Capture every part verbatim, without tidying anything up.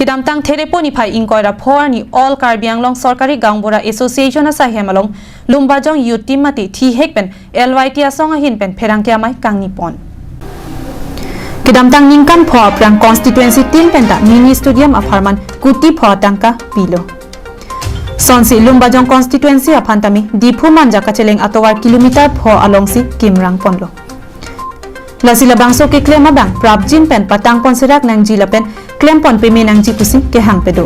Kedamtang Therepo niphai ingkoi ra pho arni All Karbi Anglong Sorkari Gaonbura Association asaihem along Lumbajong Youth Team mate thihek pen L Y T asong ahin pen pherangke amei kangni pon. Kedamtang ningkan pho aphrang constituency team penta mini stadium apharman kuti pho atangka pilo. Sonsi Lumbajong constituency aphan tame Diphu Manja kacheleng atovar kilometer pho alongsi kimrang ponlo. Lasi labangso keklem abang prapjin pen patang pon serak nangji lapen klem pon peme nangji pusi kehang pado.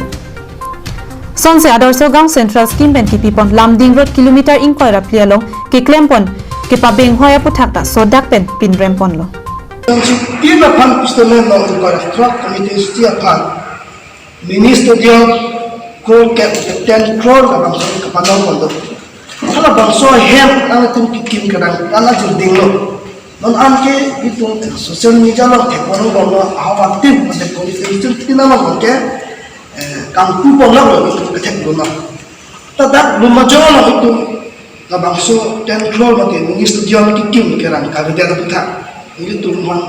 Sonsi Adarsha Gaon Central Scheme pen kipi pon Lumding Road kilometer ingkoi ra phli along keklem pon kepabenghoi aputhak ta sodak pen pinrem ponlo. Team aphan pusitame no ingkoi ra throk committee si aphan mini stadium crore ke ten crore labangso kapanong ponlo. Halabangso ahem nangtum kikim kerang nang ajir dinglo. Non anke itum social media along theklong bomlo, ahavar team mate political team along ke, eh, kangpu bomlo itum kethek bomlo. Ladak Lumbajong along itum labangso ten crore mate mini stadium kikim kerang kavedet aputhak. Itum aphan,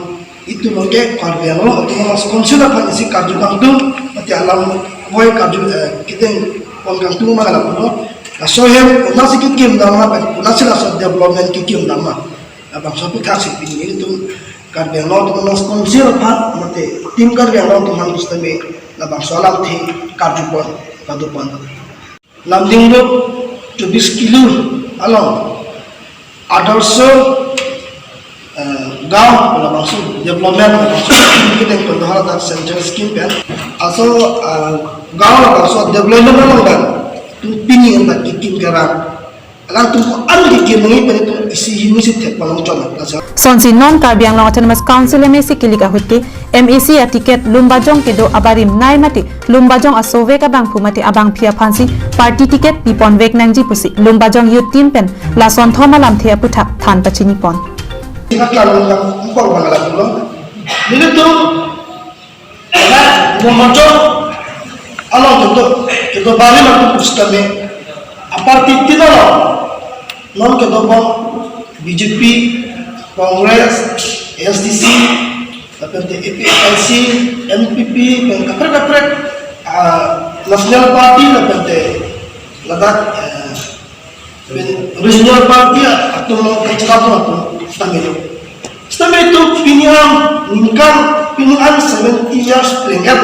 itum along ke Karbi Anglong Autonomous Council aphan isi karju kangtung mate alam boi karju, eh, kedeng pon kangtung ma lapulo. Laso ahem konatsi kikim dam ma, konatsi laso development kikim dam ma, labangso aputhak si pini itum Karbi Anglong Autonomous Council aphan mate Team Karbi Anglong atum aphan pusitame labangso alamthe karju pon, pado pon. Lumding Road chobis kilo along Adarsha, eh, Gaon labangso development labangso kedeng pon haladak Central Scheme pen. Laso, eh, Gaon labangso development along dan itum pini anta kikim kerang. Alangtum ko an kikim nangji pen itum isi hini si thek palong chon. Laso Sonsi non Karbi Anglong Autonomous Council M A C kilik ahut ke M A C aticket Lumbajong kedo abarim nei mate Lumbajong asovek abangphu mate abangpi aphansi party ticket pipon vek nangji pusi Lumbajong Youth Team pen lasonthom alamthe aputhak than pachini pon. Tingkat lalu yang empor bang lalu. Nelitum Lumbajong along kedo, kedo barim atum pusitame aparty tin along non kedo bom B J P, Congress, A S D C, lapen te A P H L C, N P P, pen kaprek kaprek, ah, National Party, lapen te ladak, eh, pen regional party atum along pen chakap atum sitame lo. Sitame itum pini an ningkan, pini an seventy years pleng et.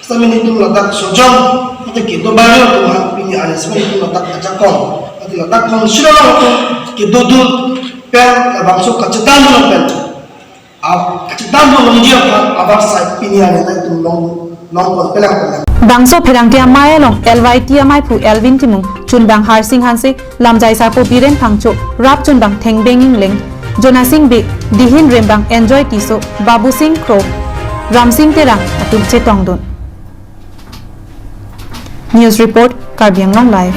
Sitame itum ladak Sojong mate kedo barim atum aphan pini an sitame itum ladak ajakong mate ladak council along atum kedodun pen labangso kachethan dun pen, a, kachethan dun nangji aphan abar sai pini an itum long, long pon pelang pelang. Bangso pherangke amei along L Y T ameiphu Elvin Timung, chunbang Harsing Hanse, lamjai sarpo Biren Phangcho, rap chunbang Thengbeng Ingleng, Jonasing Bey, dihin rembang Enjoy Tisso, Babusing Kro, Ramsing Terang atum chetongdun. News report, Karbi Anglong Live.